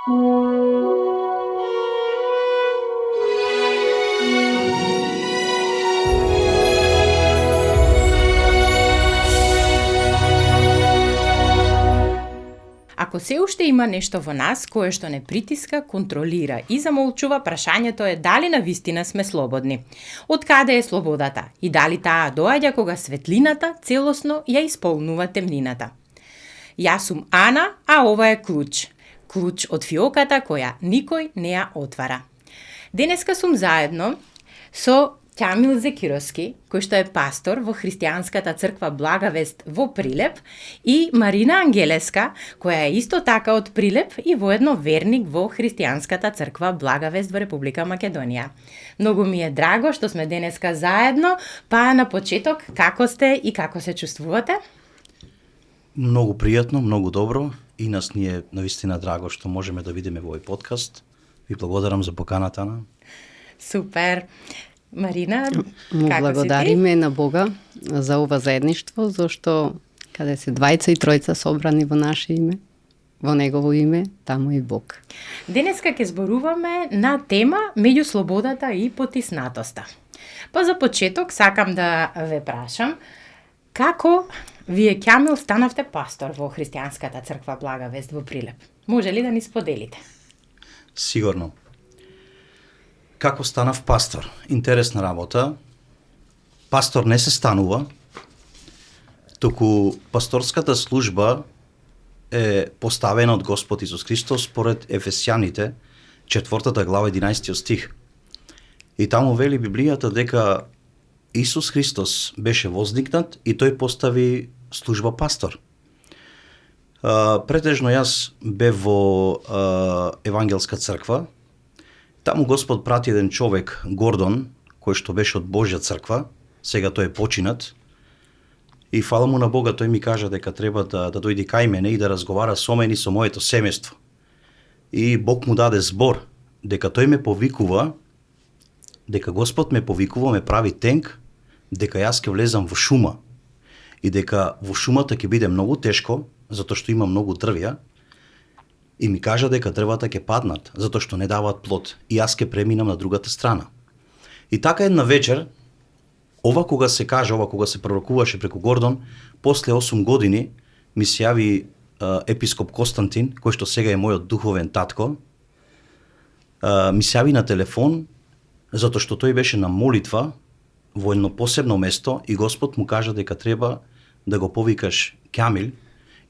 Ако се уште има нешто во нас кое што не притиска, контролира и замолчува, прашањето е дали навистина сме слободни. Од каде е слободата и дали таа доаѓа кога светлината целосно ја исполнува темнината. Јас сум Ана, а ова е Клуч. Клуч од фиоката која никој не ја отвара. Денеска сум заедно со Ќамил Зекировски, кој што е пастор во Христијанската црква Блага Вест во Прилеп, и Марина Ангелеска, која е исто така од Прилеп и воедно верник во Христијанската црква Блага Вест во Република Македонија. Многу ми е драго што сме денеска заедно, па на почеток како сте и како се чувствувате? Многу пријатно, многу добро и нас ни е навистина драго што можеме да видиме во овој подкаст. Ви благодарам за поканата, Ана. Супер. Марина, Му како благодариме си ти? на Бога за ова заедништво, зашто каде се двајца и тројца собрани во наше име, во Негово име, таму и Бог. Денеска ќе зборуваме на тема меѓу слободата и потиснатоста. Па за почеток сакам да ве прашам како вие, Ќамил, станавте пастор во Христијанската црква Блага Вест во Прилеп? Може ли да ни споделите? Сигурно. Како станав пастор? Интересна работа. Пастор не се станува, туку пасторската служба е поставена од Господ Исус Христос според Ефесјаните, 4 глава 11 стих. И таму вели Библијата дека Исус Христос беше воздигнат и тој постави служба пастор. Претежно јас бев во Евангелска црква. Таму Господ прати еден човек, Гордон, кој што беше од Божја црква, сега тој е починат. И фала му на Бога, тој ми кажа дека треба да дојде кај мене и да разговара со мене и со моето семејство. И Бог му даде збор, дека тој ме повикува, дека Господ ме повикува, ме прави тенк, дека јас ќе влезам во шума. И дека во шумата ќе биде многу тешко, затоа што има многу дрвја, и ми кажа дека дрвата ќе паднат, затоа што не даваат плод, и јас ќе преминам на другата страна. И така една вечер, ова кога се кажа, ова кога се пророкуваше преку Гордон, после 8 години ми се јави епископ Константин, кој што сега е мојот духовен татко, ми се јави на телефон, затоа што тој беше на молитва во едно посебно место и Господ му кажа дека треба да го повикаш Ќамил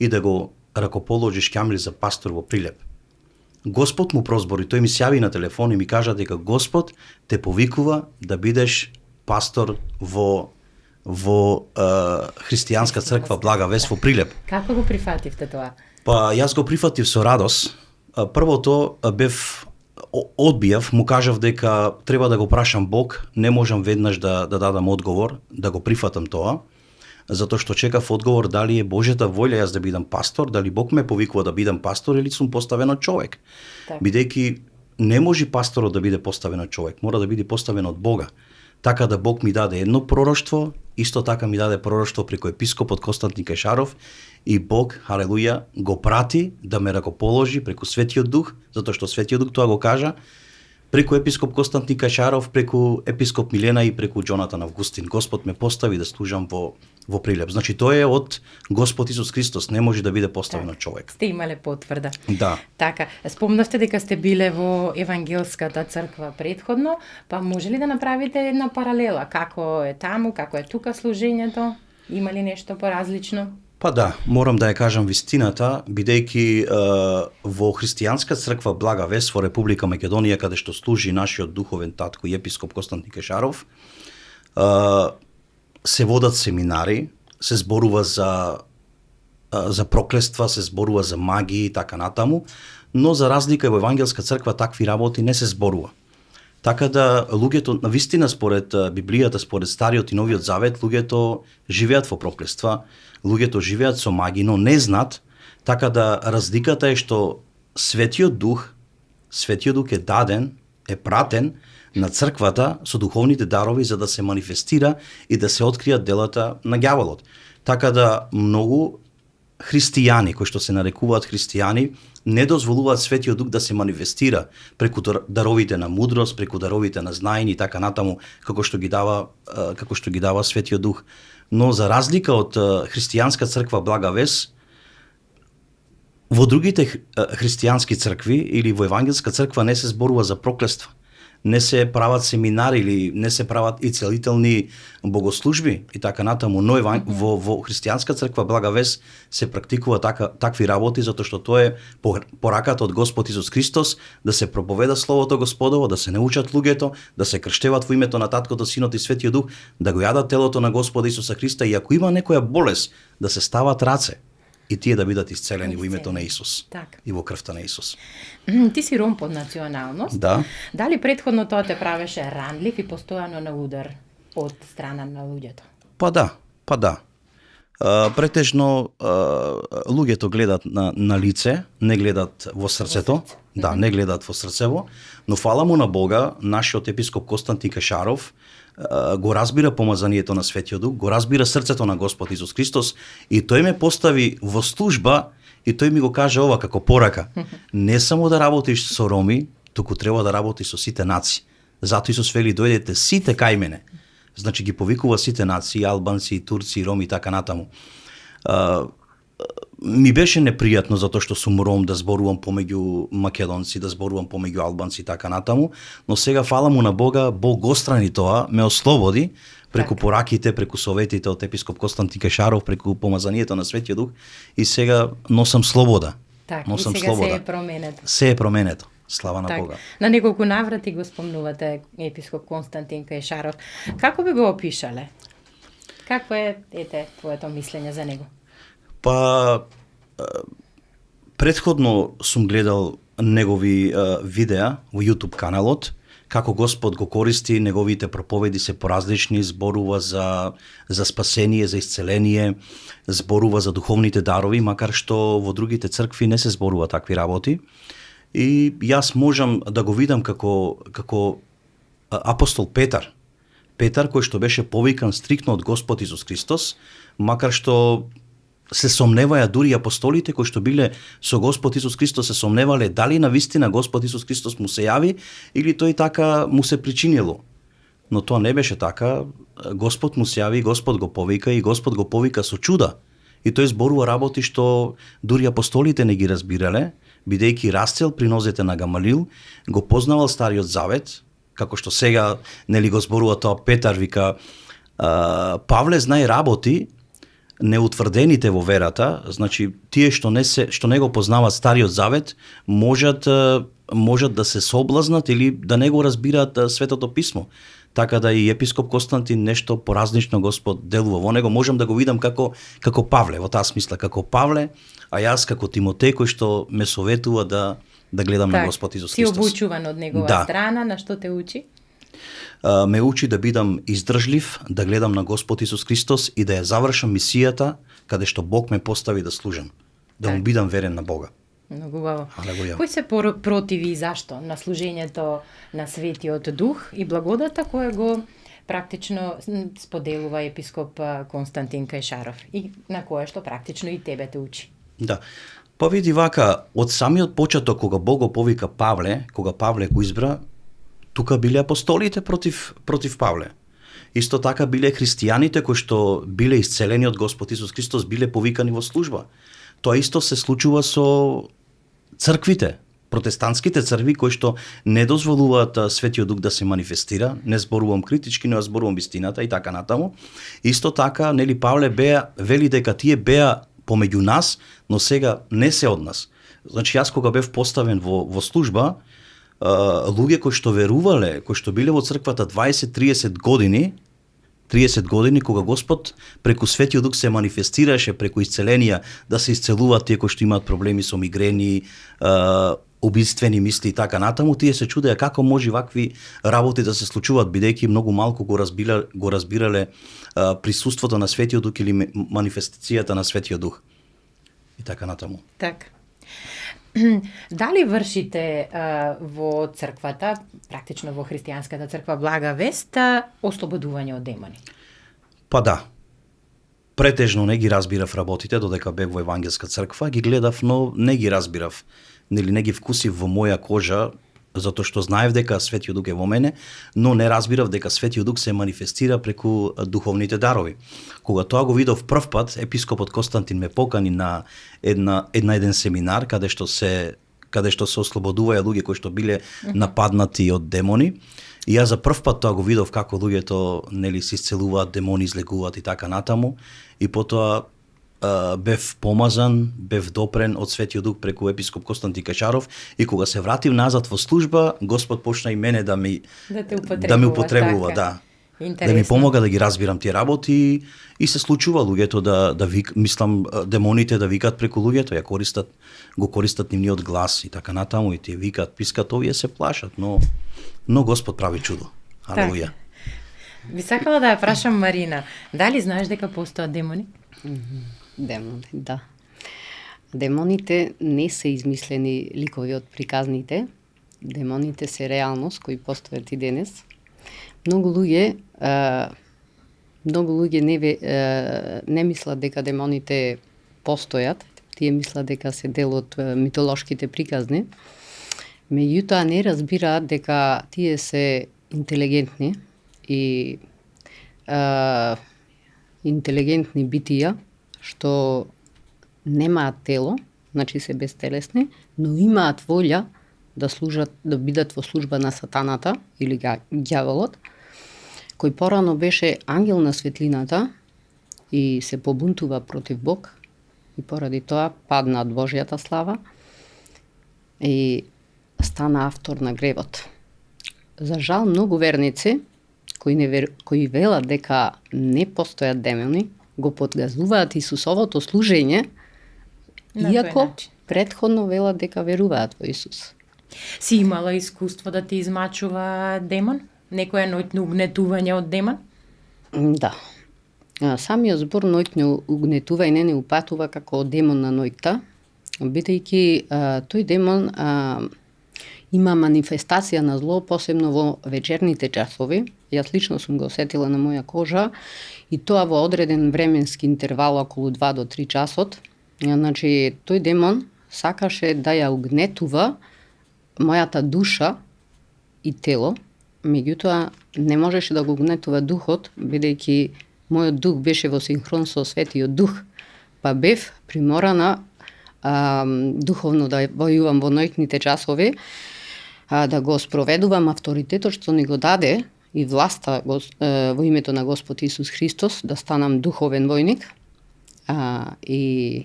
и да го ракоположиш Ќамил за пастор во Прилеп. Господ му прозбори, тој ми се јави на телефон и ми кажа дека Господ те повикува да бидеш пастор во Христијанска црква Блага Вест во Прилеп. Како го прифативте тоа? Па јас го прифатив со радост. Првото одбијав, му кажав дека треба да го прашам Бог, не можам веднаш да дадам одговор, да го прифатам тоа, затоа што чекав одговор дали е Божјата волја јас да бидам пастор, дали Бог ме повикува да бидам пастор или сум поставен од човек. Так. Бидејќи не може пасторот да биде поставен од човек, мора да биде поставен од Бога. Така да Бог ми даде едно пророштво, исто така ми даде пророштво преку епископот Константин Кајшаров и Бог, халелуја, го прати да ме ракоположи преку Светиот Дух, затоа што Светиот Дух тоа го кажа, преку епископ Константин Кајшаров, преку епископ Милена и преку Џонатан Августин. Господ ме постави да служам во Прилеп. Значи тој е од Господ Исус Христос, не може да биде поставен од човек. Сте имале потврда. Да. Така, спомнавте дека сте биле во Евангелската црква претходно, па може ли да направите една паралела? Како е таму, како е тука служењето? Има ли нешто поразлично? Па да, морам да ја кажам вистината, бидејќи во Христијанска црква Блага Вест во Република Македонија, каде што служи нашиот духовен татко и епископ Константин Кајшаров, се водат семинари, се зборува за проклества, се зборува за магии и така натаму, но за разлика во Евангелска црква такви работи не се зборува. Така да луѓето, навистина според Библијата, според Стариот и Новиот Завет, луѓето живеат во проклества, луѓето живеат со магии, но не знат, така да разликата е што Светиот Дух е даден, е пратен на црквата со духовните дарови за да се манифестира и да се откријат делата на ѓаволот. Така да многу христијани, кои што се нарекуваат христијани, не дозволуваат Светиот Дух да се манифестира преку даровите на мудрост, преку даровите на знаење и така натаму, како што ги дава Светиот Дух. Но за разлика од христијанска црква Блага Вест, во другите христијански цркви или во евангелска црква не се зборува за проклетство. Не се прават семинари или не се прават и целителни богослужби и така натаму, но во христијанска црква Блага Вест се практикува такви работи затоа што тоа е пораката од Господ Исус Христос да се проповеда словото Господово, да се научат луѓето, да се крштеват во името на Таткото, Синот и Светиот Дух, да го јадат телото на Господа Исуса Христа и ако има некоја болест да се стават раце и тие да бидат исцелени во името на Исус и во крвта на Исус. Ти си ром под националност. Да. Дали претходно тоа те правеше ранлив и постојано на удар од страна на луѓето? Па да. Претежно луѓето гледат на лице, не гледат во срцето. Да, не гледат во срцево, но фала му на Бога, нашиот епископ Константин Кашаров го разбира помазанието на Светиот Дух, го разбира срцето на Господ Исус Христос и тој ме постави во служба и тој ми го каже ова како порака. Не само да работиш со роми, туку треба да работиш со сите нации. Затоа Исус вели дојдете сите кај мене. Значи ги повикува сите нации, албанци, турци, роми и така натаму. Ми беше непријатно затоа што сум ром да зборувам помеѓу македонци, да зборувам помеѓу албанци и така натаму, но сега фала му на Бога, Бог го страни тоа, ме ослободи преку пораките, преку советите од епископ Константин Кашаров, преку помазанието на Светиот Дух и сега носам слобода. Носам и сега слобода. Се е променето. Се е променето. Слава на Бога. На неколку наврати го спомнувате епископ Константин Кашаров. Како би го опишале? Какво е твоето мислење за него? Па, предходно сум гледал негови видеа во YouTube каналот, како Господ го користи, неговите проповеди се поразлични, зборува за спасение, за исцеление, зборува за духовните дарови, макар што во другите цркви не се зборува такви работи. И јас можам да го видам како апостол Петар, кој што беше повикан стриктно од Господ Исус Христос, макар што се сомневаја дури апостолите кои што биле со Господ Исус Христос, се сомневале дали на вистина Господ Исус Христос му се јави или тој така му се причинило. Но тоа не беше така. Господ му се јави, Господ го повика и Господ го повика со чуда. И тој зборува работи што дури апостолите не ги разбирале, бидејќи растел при нозете на Гамалил, го познавал Стариот Завет, како што сега нели го зборува тоа Петар, вика Павле знае работи неутврдените во верата, значи тие што не го познаваат Стариот Завет, можат да се соблазнат или да не го разбираат Светото Писмо. Така да и епископ Константин нешто поразлично Господ делува во него, можам да го видам како Павле, во таа смисла како Павле, а јас како Тимотеј кој што ме советува да гледам на Господ Исус Христос. Си обучуван од негова страна, на што те учи? Ме учи да бидам издржлив, да гледам на Господ Исус Христос и да ја завршам мисијата каде што Бог ме постави да служам, да му бидам верен на Бога. Многу убаво. Кој се противи и зашто на служењето на Светиот Дух и благодата која го практично споделува епископ Константин Кашаров и на кое што практично и тебе те учи? Да. Па види вака, од самиот почеток кога Бог го повика Павле, кога Павле го избра, тука биле апостолите против Павле. Исто така биле христијаните кои што биле исцелени од Господ Исус Христос, биле повикани во служба. Тоа исто се случува со црквите, протестантските цркви кои што не дозволуваат Светиот Дух да се манифестира, не зборувам критички, но зборувам вистината и така натаму. Исто така, нели Павле вели дека тие беа помеѓу нас, но сега не се од нас. Значи јас кога бев поставен во служба, луѓе кои што верувале, кои што биле во црквата 20-30 години, кога Господ преку Светиот Дух се манифестираше преку исцеленија, да се исцелуваат тие кои што имаат проблеми со мигрени, убиствени мисли и така натаму, тие се чудеа како може вакви работи да се случуваат, бидејќи многу малку го разбирале присуството на Светиот Дух или манифестацијата на Светиот Дух. И така натаму. Така. Дали вршите во црквата, практично во христијанската црква Блага Вест, ослободување од демони? Па да. претежно не ги разбирав работите, додека бев во евангелска црква, ги гледав, но не ги разбирав, нели не ги вкусив во моја кожа, затоа што знаев дека Светиот Дух е во мене, но не разбирав дека Светиот Дух се манифестира преку духовните дарови. Кога тоа го видов прв пат, епископот Константин ме покани на еден семинар каде што се ослободуваја луѓе кои што биле нападнати од демони. И јас за прв пат тоа го видов како луѓето нели се исцелуваат, демони излегуваат и така натаму. И потоа бев помазан, бев допрен од Светиот Дух преку епископ Константин Качаров, и кога се вратив назад во служба, Господ почна и мене да ми употребува, така. Да ми помога да ги разбирам тие работи, и се случува луѓето демоните да викаат преку луѓето, го користат нивниот глас и така натаму, и тие викаат, пискат, овие се плашат, но Господ прави чудо. Алелуја. Би сакала да ја прашам Марина, дали знаеш дека постојат демони? Демони, да. Демоните не се измислени ликови од приказните. Демоните се реалност кои постојат и денес. Многу луѓе не мислат дека демоните постојат. Тие мислат дека се дел од митолошките приказни. Меѓутоа не разбираат дека тие се интелигентни и интелигентни битија што немаат тело, значи се безтелесни, но имаат волја да служат, да бидат во служба на сатаната или ѓаволот, кој порано беше ангел на светлината и се побунтува против Бог, и поради тоа падна од Божјата слава и стана автор на гревот. За жал, многу верници кои велат дека не постојат демони, го подгазуваат Исусовото служење, иако претходно велат дека веруваат во Исус. Си имала искуство да ти измачува демон? Некоја ноќно угнетување од демон? Да. Самиот збор ноќно угнетување не упатува како демон на ноќта, бидејќи тој демон има манифестација на зло, посебно во вечерните часови. Јас лично сум го осетила на моја кожа, и тоа во одреден временски интервал околу 2 до 3 часот. Значи, тој демон сакаше да ја угнетува мојата душа и тело, меѓутоа не можеше да го угнетува духот, бидејќи мојот дух беше во синхрон со Светиот Дух, па бев приморана духовно да војувам во ноќните часови, да го спроведувам авторитетот што ни го даде и власта во името на Господ Исус Христос, да станам духовен војник, и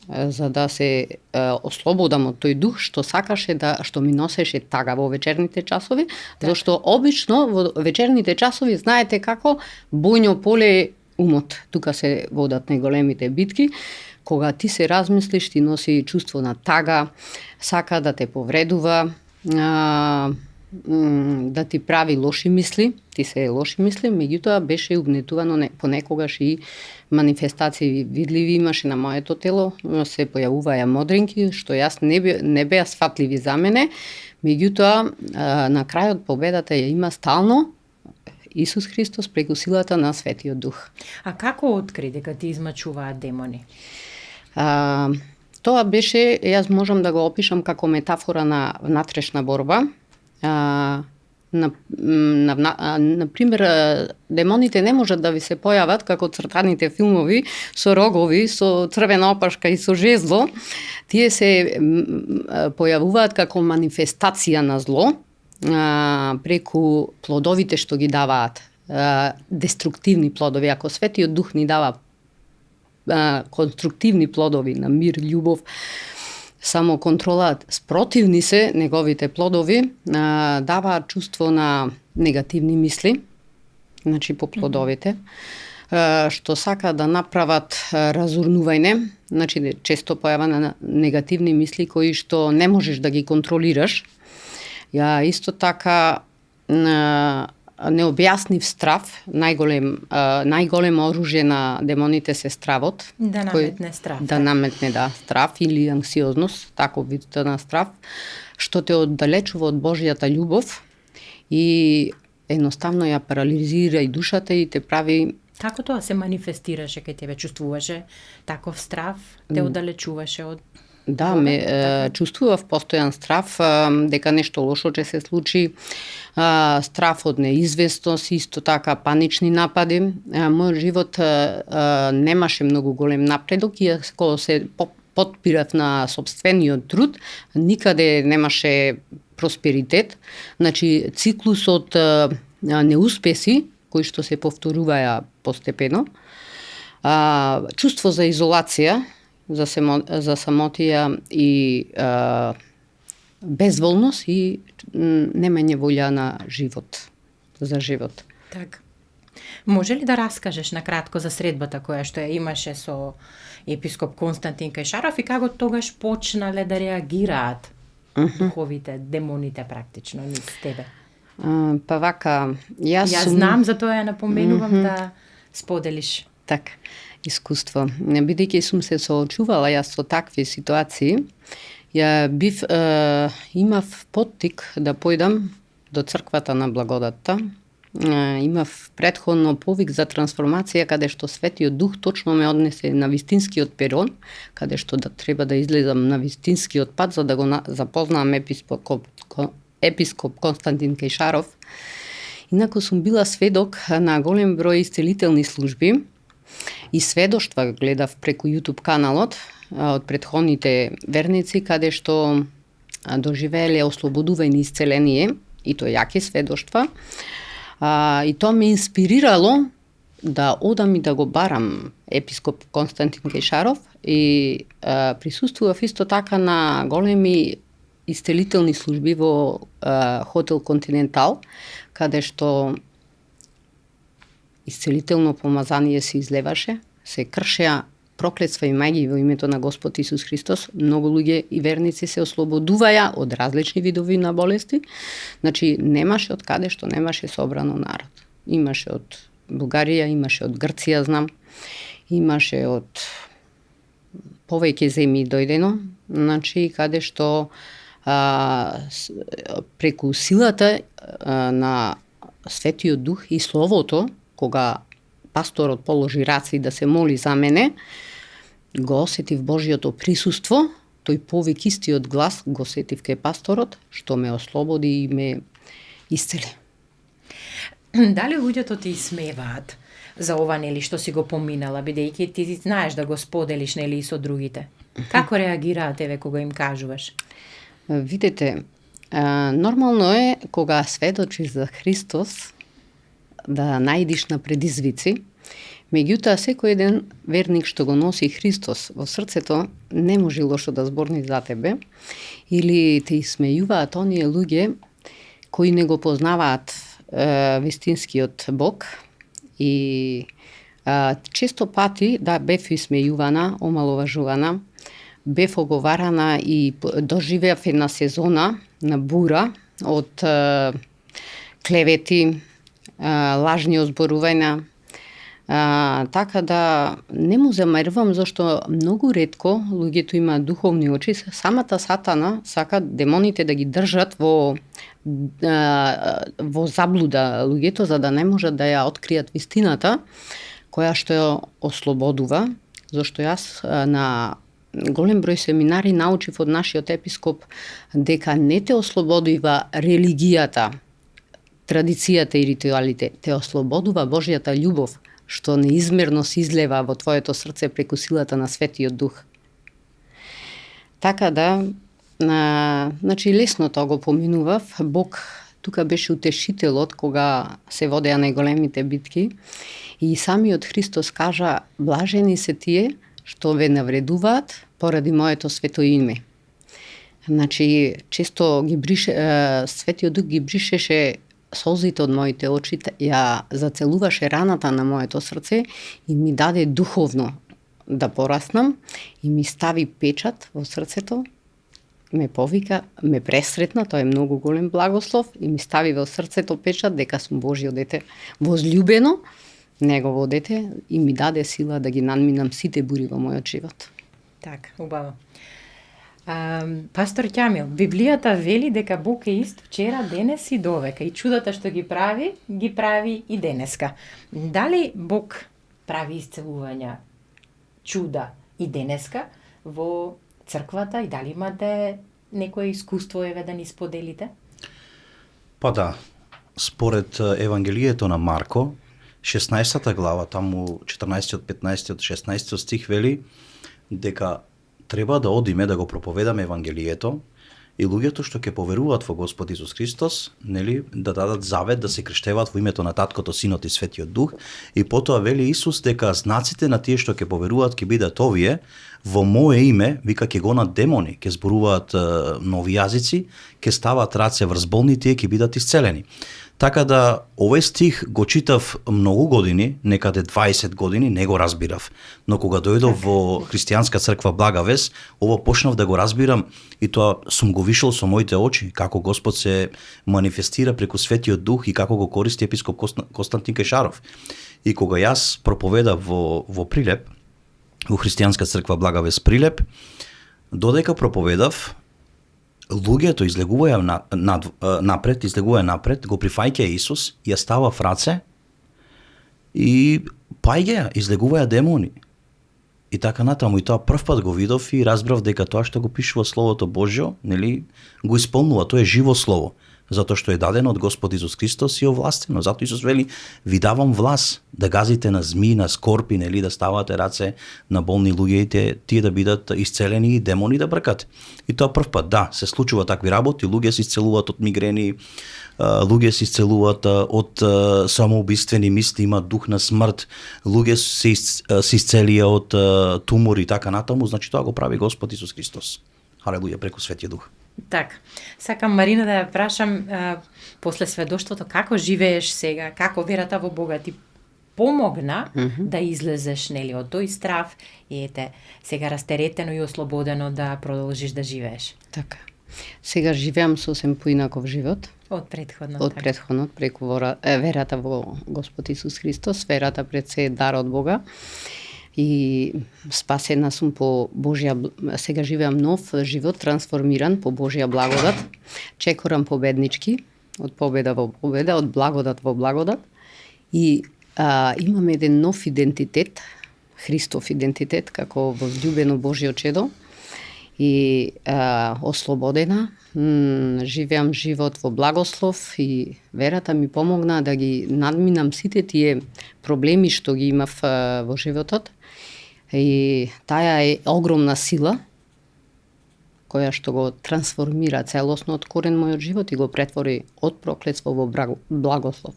за да се ослободам од тој дух што сакаше што ми носеше тага во вечерните часови, зашто обично во вечерните часови знаете како бојно поле умот. Тука се водат најголемите битки. Кога ти се размислиш, ти носи чувство на тага, сака да те повредува, да ти прави лоши мисли, ти се лоши мисли, меѓутоа беше угнетувано понекогаш и манифестации видливи имаше на моето тело, се појавуваја модринки, што јас не беа сватливи за мене, меѓутоа на крајот победата ја има стално Исус Христос преку силата на Светиот Дух. А како откри дека ти измачуваат демони? Тоа беше, јас можам да го опишам како метафора на внатрешна борба. Например, демоните не можат да ви се појават како цртаните филмови со рогови, со црвена опашка и со жезло. Тие се појавуваат како манифестација на зло преку плодовите што ги даваат, деструктивни плодови. Ако Светиот Дух ни дава конструктивни плодови на мир, љубов, самоконтрола, спротивни се неговите плодови, даваат чувство на негативни мисли, значи по плодовите, што сака да направат разурнување, значи често појава на негативни мисли кои што не можеш да ги контролираш. Ја исто така необјаснив страв, најголемо оружје на демоните се стравот. Да наметне страв. Да наметне, страв или анксиозност, таков вид на страв, што те оддалечува од Божјата љубов и едноставно ја парализира и душата и те прави Како тоа се манифестираше кај тебе? Чувствуваше таков страв? Те оддалечуваше од... Да, чувствував постојан страв дека нешто лошо ќе се случи, страв од неизвестност, исто така панични напади. Мојот живот немаше многу голем напредок, иако се потпирав на сопствениот труд, никаде немаше просперитет. Значи, циклусот неуспеси, кои што се повторуваја постепено, чувство за изолација, за самотија и безволност и немање волја на живот, за живот. Така. Може ли да раскажеш на кратко за средбата која што ја имаше со епископ Константин Кајшаров и како тогаш почнале да реагираат духовите, демоните практично низ тебе? Па вака, Јас знам, за тоа ја напоменувам да споделиш. Така, искуство. Бидејќи сум се соочувала јас со такви ситуации, имав поттик да појдам до црквата на благодатта. Имав претходно повик за трансформација каде што Светиот Дух точно ме однесе на вистинскиот перон, каде што треба да излезам на вистинскиот пат за да го запознам епископ Константин Кајшаров. Инаку сум била сведок на голем број исцелителни служби и сведоштва гледав преку YouTube каналот од претходните верници каде што доживееле ослободување и исцеление, и тоа јаки сведоштва. И тоа ме инспирирало да одам и да го барам епископ Константин Кајшаров и присуствував исто така на големи исцелителни служби во хотел Континентал, каде што исцелително помазание се излеваше, се кршеа проклетства и маги во името на Господ Исус Христос. Многу луѓе и верници се ослободуваја од различни видови на болести. Значи, немаше од каде што немаше собрано народ. Имаше од Бугарија, имаше од Грција, знам, имаше од повеќе земји дојдено, значи, каде што преку силата на Светиот Дух и Словото, кога пасторот положи раци да се моли за мене, го осетив Божјото присуство, тој повик истиот глас го осетив кај пасторот, што ме ослободи и ме исцели. Дали луѓето ти смеваат за ова, нели, што си го поминала, бидејќи ти знаеш да го споделиш, нели, и со другите? Како реагираат еве кога им кажуваш? Видете, нормално е кога сведочиш за Христос да наидиш на предизвици, меѓутоа секој еден верник што го носи Христос во срцето не може лошо да зборни за тебе, или те исмејуваат оние луѓе кои не го познаваат вистинскиот Бог и често пати бев исмејувана, омаловажувана, бев оговарана и доживеав една сезона на бура од клевети, лажни озборувања, така да не му замервам зашто многу ретко луѓето имаат духовни очи. Самата сатана сака демоните да ги држат во заблуда луѓето за да не можат да ја откријат вистината која што ја ослободува, зашто јас на голем број семинари научив од нашиот епископ дека не те ослободува религијата, традицијата и ритуалите, те ослободува Божјата љубов, што неизмерно се излева во твоето срце преку силата на Светиот Дух. Така да, значи лесно тоа го поминував. Бог тука беше утешителот кога се водеа најголемите битки и самиот Христос кажа: блажени се тие што ве навредуваат поради моето свето име. Значи, често ги Светиот Дух ги бришеше солзите од моите очи, ја зацелуваше раната на моето срце и ми даде духовно да пораснам и ми стави печат во срцето, ме повика, ме пресретна, тоа е многу голем благослов и ми стави во срцето печат дека сум Божјо дете, возљубено, негово дете, и ми даде сила да ги надминам сите бури во мојот живот. Така, убаво. Пастор Ќамил, Библијата вели дека Бог е ист вчера, денес и довека и чудата што ги прави и денеска. Дали Бог прави исцелувања, чуда и денеска во црквата и дали имате некое искуство да ни споделите? Па да, според Евангелието на Марко, 16 глава, таму 14, 15, 16 стих вели дека треба да одиме да го проповедаме Евангелието и луѓето што ќе поверуваат во Господ Исус Христос, нели, да дадат завет да се крштеваат во името на Таткото, Синот и Светиот Дух, и потоа вели Исус дека знаците на тие што ќе поверуваат ќе бидат овие: во мое име, вика, ќе гонат демони, ќе зборуваат нови јазици, ќе стават раце врз болните и ќе бидат исцелени. Така да, овој стих го читав многу години, некаде 20 години, не го разбирав. Но кога дојдов во христијанска црква Блага Вест, ова почнав да го разбирам и тоа сум го вишол со моите очи, како Господ се манифестира преку Светиот Дух и како го користи епископ Константин Кешаров. И кога јас проповедав во Прилеп, во христијанска црква Блага Вест Прилеп, додека проповедав, луѓето излегуваја напред, го прифаќа Исус, ја става в раце и паѓаја, излегуваја демони. И така натаму, и тоа прв пат го видов и разбрав дека тоа што го пишува Словото Божјо, нели, го исполнува, тоа е живо слово, затоа што е дадено од Господ Исус Христос и овластено. Затоа Исус вели: ви давам власт да газите на змии, на скорпи, нели, да ставате раце на болни луѓе и тие да бидат исцелени и демони да бркат. И тоа прв пат, да, се случува такви работи, луѓе се исцелуваат од мигрени, луѓе се исцелуваат од самоубиствени мисли, имаат дух на смрт, луѓе се исцелија од тумори и така натаму, значи тоа го прави Господ Исус Христос. Халелуја, преку Светиот Дух. Така, сакам Марина да ја прашам, после сведоштвото, како живееш сега, како верата во Бога ти помогна да излезеш, нели, од тој страв и ете, сега растеретено и ослободено да продолжиш да живееш. Така. Сега живеам сосем поинаков живот Од претходно. од претходно, преку верата во Господ Исус Христос. Верата пред се е дар од Бога. И спасена сум по сега живеам нов живот, трансформиран по Божја благодат. Чекорам победнички, од победа во победа, од благодат во благодат. И имам еден нов идентитет, Христов идентитет, како возлюбено Божјо чедо. И ослободена, живеам живот во благослов и верата ми помогна да ги надминам сите тие проблеми што ги имав во животот. И таа е огромна сила која што го трансформира целосно од корен мојот живот и го претвори од проклетство во благослов.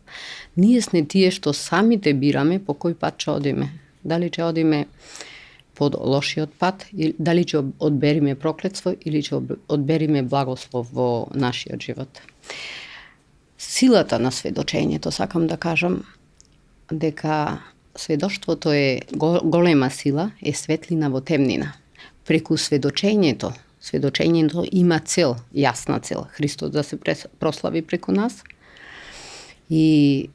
Ние сме тие што самите бираме по кој пат ќе одиме. Дали ќе одиме под лошиот пат, дали ќе одбериме проклетство или ќе одбериме благослов во нашиот живот. Силата на сведочењето, сакам да кажам дека сведоштвото е голема сила, е светлина во темнина. Преку сведочењето има цел, јасна цел, Христос да се прослави преку нас и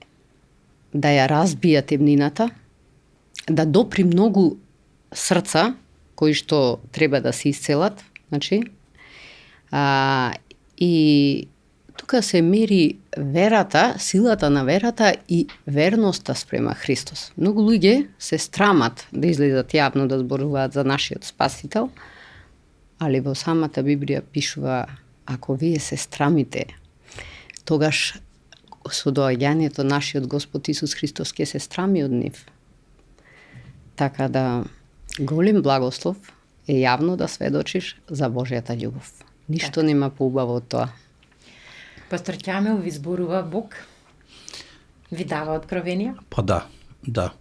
да ја разбија темнината, да допри многу срца кои што треба да се исцелат, значи, и тука се мери верата, силата на верата и верноста спрема Христос. Многу луѓе се страмат да излезат јавно да зборуваат за нашиот Спасител, али во самата Библија пишува: ако вие се страмите, тогаш со доаѓањето нашиот Господ Исус Христос ќе се страми од нив. Така да, голем благослов е јавно да сведочиш за Божјата љубов. Ништо нема поубаво од тоа. Пастор Ќамил, ви зборува Бог? Ви дава откровенија? Па да.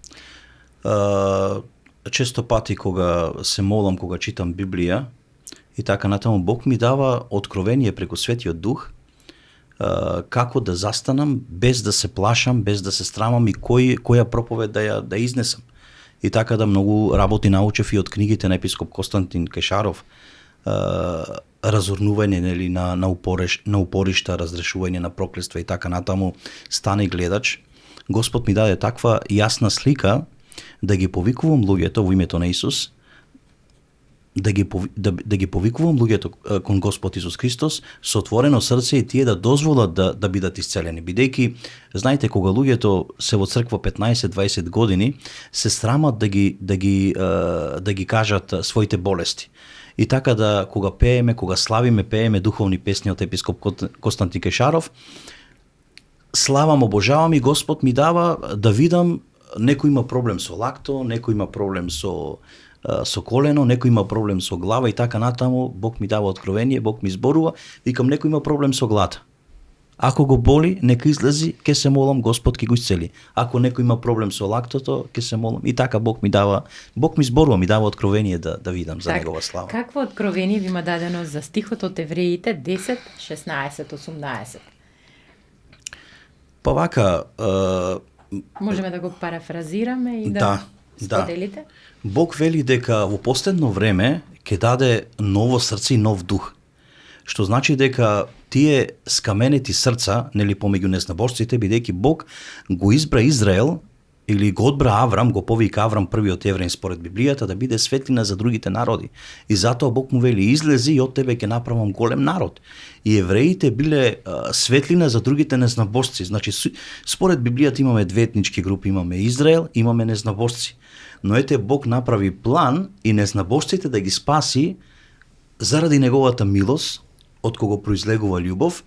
Често пати кога се молам, кога читам Библија и така натаму, Бог ми дава откровение преку Светиот Дух, како да застанам без да се плашам, без да се страмам и која проповед да изнесам. И така да многу работи научев и од книгите на епископ Константин Кешаров, разорнување, нели, на упоришта, разрешување на проклетства и така натаму. Стани гледач. Господ ми даде таква јасна слика да ги повикувам луѓето во името на Исус, да ги повикувам луѓето кон Господ Исус Христос со отворено срце и тие да дозволат да бидат исцелени. Бидејќи, знаете, кога луѓето се во црква 15-20 години, се срамат да ги кажат своите болести. И така да, кога пееме, кога славиме, пееме духовни песни од епископ Константин Кешаров, славам, обожавам и Господ ми дава да видам некој има проблем со лакто, некој има проблем со колено, некој има проблем со глава и така натаму. Бог ми дава откровение, Бог ми зборува, викам некој има проблем со глата. Ако го боли, нека излези, ќе се молам, Господ ќе го исцели. Ако некој има проблем со лактото, ќе се молам. И така Бог ми зборува, ми дава откровение да видам за негова слава. Какво откровение ви има дадено за стихот од Евреите 10, 16, 18? Па вака, можеме да го парафразираме и да споделите? Бог вели дека во последно време ќе даде ново срце и нов дух. Што значи дека тие скаменети срца, нели помеѓу незнабожците, бидејќи Бог го избра Израел или го одбра Аврам, го повика Аврам првиот евреин според Библијата, да биде светлина за другите народи. И затоа Бог му вели: излези и од тебе ќе направам голем народ. И евреите биле светлина за другите незнабожци. Значи, според Библијата имаме две етнички групи, имаме Израел, имаме незнабожци. Но ете, Бог направи план и незнабожците да ги спаси заради неговата милост, од кого произлегува љубов,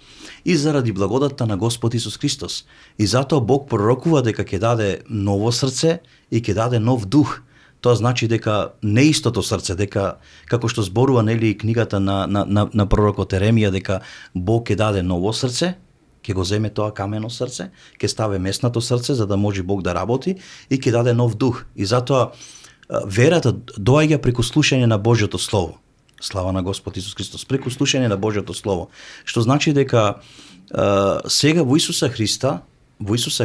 и заради благодатта на Господ Исус Христос. И затоа Бог пророкува дека ќе даде ново срце и ќе даде нов дух. Тоа значи дека не истото срце, дека како што зборува нели книгата на пророкот Еремија, дека Бог ќе даде ново срце, ќе го земе тоа камено срце, ќе стави меснато срце за да може Бог да работи и ќе даде нов дух. И затоа верата доаѓа преку слушање на Божјото слово. Слава на Господ Исус Христос, преку слушање на Божјото слово. Што значи дека сега во Исуса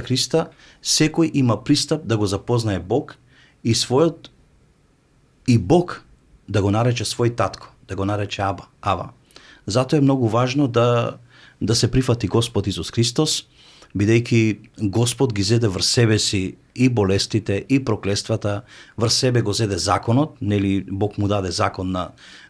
Христа секој има пристап да го запознае Бог и Бог да го нарече свој татко, да го нарече Ава. Затоа е многу важно да се прифати Господ Исус Христос, бидејќи Господ ги зеде врз себе си и болестите, и проклествата, врз себе го зеде законот, нели Бог му даде закон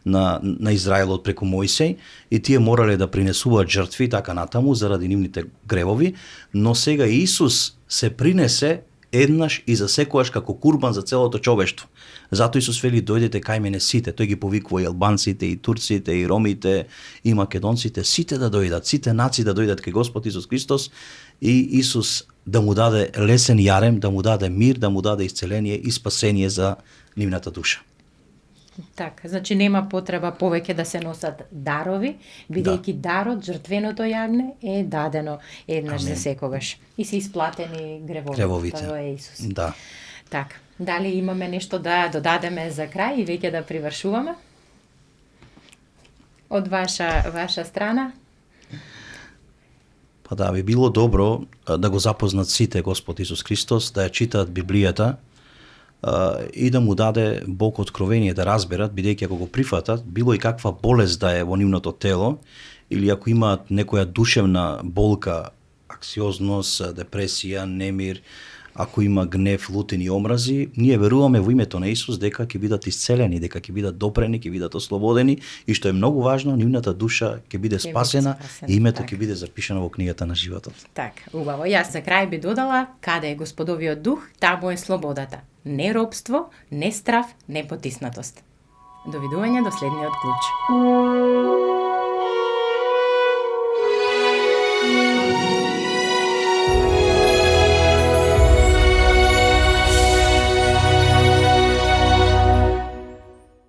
на Израелот преку Мојсей, и тие морале да принесуваат жртви така натаму заради нивните гревови, но сега Исус се принесе еднаш и за секојаш како курбан за целото човештво. Затоа Исус вели: дојдете кај мене сите. Тој ги повикува и албанците, и турците, и ромите, и македонците, сите да дојдат, сите нации да дојдат кај Господ Исус Христос, и Исус да му даде лесен јарем, да му даде мир, да му даде исцеление и спасение за нивната душа. Така, значи нема потреба повеќе да се носат дарови, бидејќи дарот, жртвеното јагне е дадено еднаш за секогаш и се исплатени гревовите. Тоа е Исус. Да. Така, дали имаме нешто да додадеме за крај и веќе да привршуваме? Од ваша страна? Па да, би било добро да го запознат сите Господ Исус Христос, да ја читаат Библијата, и да му даде Бог откровение да разберат, бидејќи ако го прифатат, било и каква болест да е во нивното тело, или ако имаат некоја душевна болка, аксиозност, депресија, немир, ако има гнев, лутин и омрази, ние веруваме во името на Исус дека ќе бидат исцелени, дека ќе бидат допрени, ќе бидат ослободени, и што е многу важно, нивната душа ќе биде спасена и името ќе биде запишано во книгата на животот. Така, убаво. Јас за крај би додала: каде е Господовиот дух, таму е слободата. Не робство, не страф, не потиснатост. Довидување до следниот клуч.